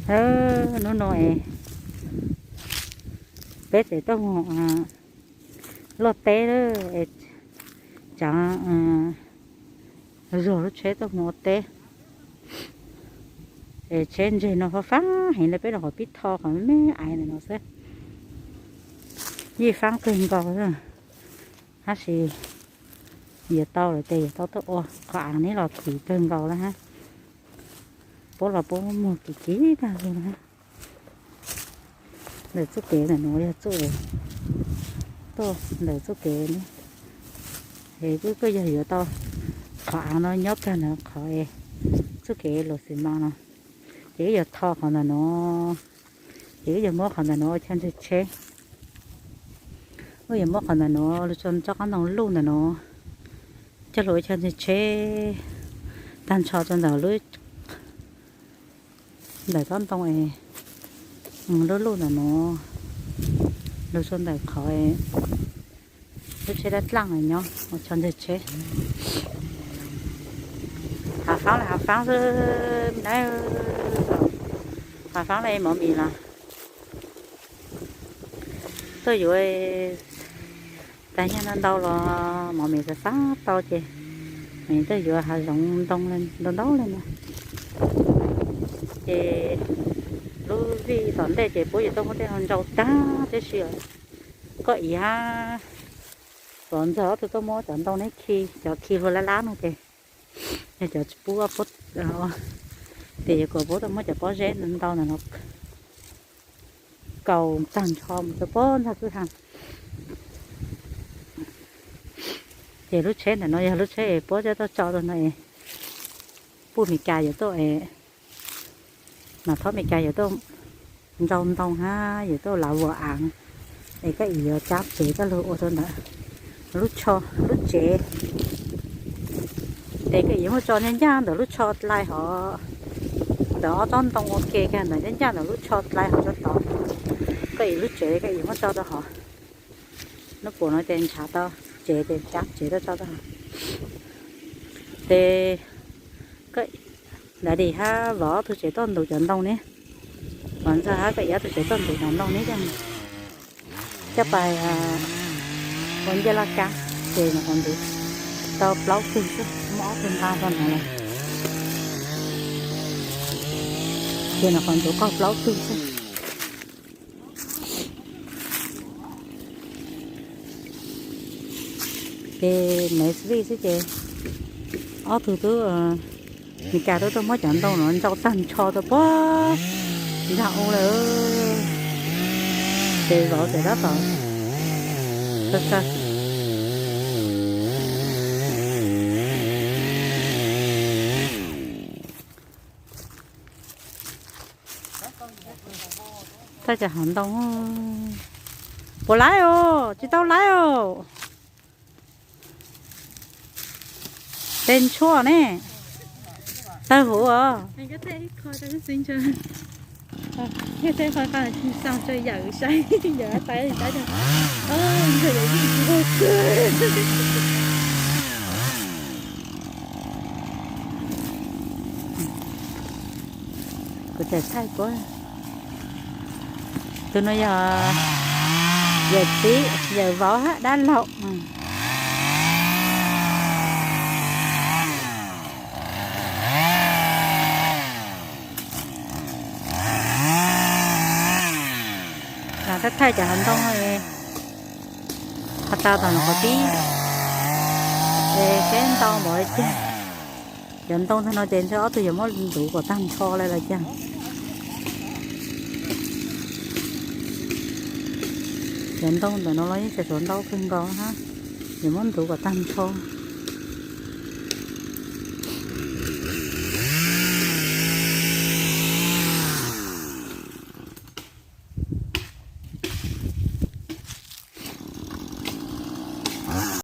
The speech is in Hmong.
Hnub no es peb tseem tuaj mus luaj teb, es tsaav zuag lub tsheb tuaj mus ua teb. Es tsheb ntseg no faab faab heev li, peb los qhov pib tho qhov me me ais ntawm no xwb. Yeej faab kawg nkaus, tab sis yuav tau lawm ces yuav tau tuaj ua, qhov aav neb los kim kawg nkaus lawm hab. Puab los puab muag kim kim tag li na. Ntawm txuj kev ntawm nuav yog txuj, tuaj ntawm txuj kev ne, es kuj yog yuav tau qhov aav no nyob kag ntawm qhov txuj kev luas xim mas no, ces wb yuav tho qhov ntawm no, ces wb yuav muab qhov ntawm no ua chaw ntseg tsheb. Wb yuav muab qhov ntawm no lug tso tsob qaab ntoo luj ntawm no coj lug ua chaw ntseg tsheb tag nrho rau ntawm lub, ntawm tsob ntoo es lub luj ntawm no lug rau ntawm qhov lub tsheb dlaab dlaaj nyob ua chaw ntseg tsheb. Hav faab le hav faab xwb na, hav faab le mov mis los tuaj yuav tag nyag ntau ntau los mov mis xav faab tau ces mas tuaj yuav hav zoov ntoo ntau ntau le no. Ces lub vij tom ntej ces puab yuav tuaj muab tej no ntsau tag tib si. Koj ib hab Vauv ntxawg ob tug tuaj muab cov ntoo neb khi, cov khi hlua lab lab no ces yog cov tsis pub, ces yuav kom puab tuaj muab cov pob zeb ntau ntawm no kaus tag nrho mus rau puag ntag kwj ha. Ces lub tsheb ntawm no yog lub tsheb es puab coj tuaj tso rau no es puj Meskas yuav tuaj, mas thob Meskas yuav tuaj ntsau ntoo hab yuav tuaj lav vuas aav, es koj ib yuav cab tsev coj lug ua rau ntawm lub tsho, lub tsev. Ces koj ib yuav muab tso ncaj ncaj ntawm lub tsho dlai hov, ntawm ob tsob ntoo ua ke kag ntawm ncaj ncaj ntawm lub tsho dlai hov rau tod. Koj ib lub tsev koj ib yuav muab tso rau hov. Nub puas no ces ntshav tau tsev ces cab tsev tuaj tso rau hov. Ces koj, Dab Dim hab Vauv ob tug tsev tuaj ntuv cov ntoo ne, Vauv ntxawg hab koj ib ob tug tsev tuaj ntuv cov ntoo ne, coj pais ua ncej laj kab, ces nws qhuav ntuv tau plaub tug xwb, muaj ob tug nqa rau no lawm, ces nws qhuav ntuv qaug plaub tug xwb. Ces Maiv Xis Vij xwb ces ob tug tub Meskas tub tuaj muab cov ntoo no ntsau tag nrho rau puag nraag u lawm. Ces Vauv tseem tab tom txawj txawj thaij cov hav ntoo. Puas laib os? Tsis tau laib os. Tej ntshuaj ne, tawg huv os. Kuv tseem thaij puab. Tus no yog yawm txiv, yawm vauv hab dab laug. Thaij thaij cov hav ntoo, has tas tom no qhov tib, es seb ntau npaum li cas. Cov ntoo tag no ces ntshe ob tug yuav muab ntuv kom tag nrho li los cas. Cov ntoo ntawm no los yeej tseem tshuav ntau kawg nkaus hab, yuav muab ntuv kom tag nrho.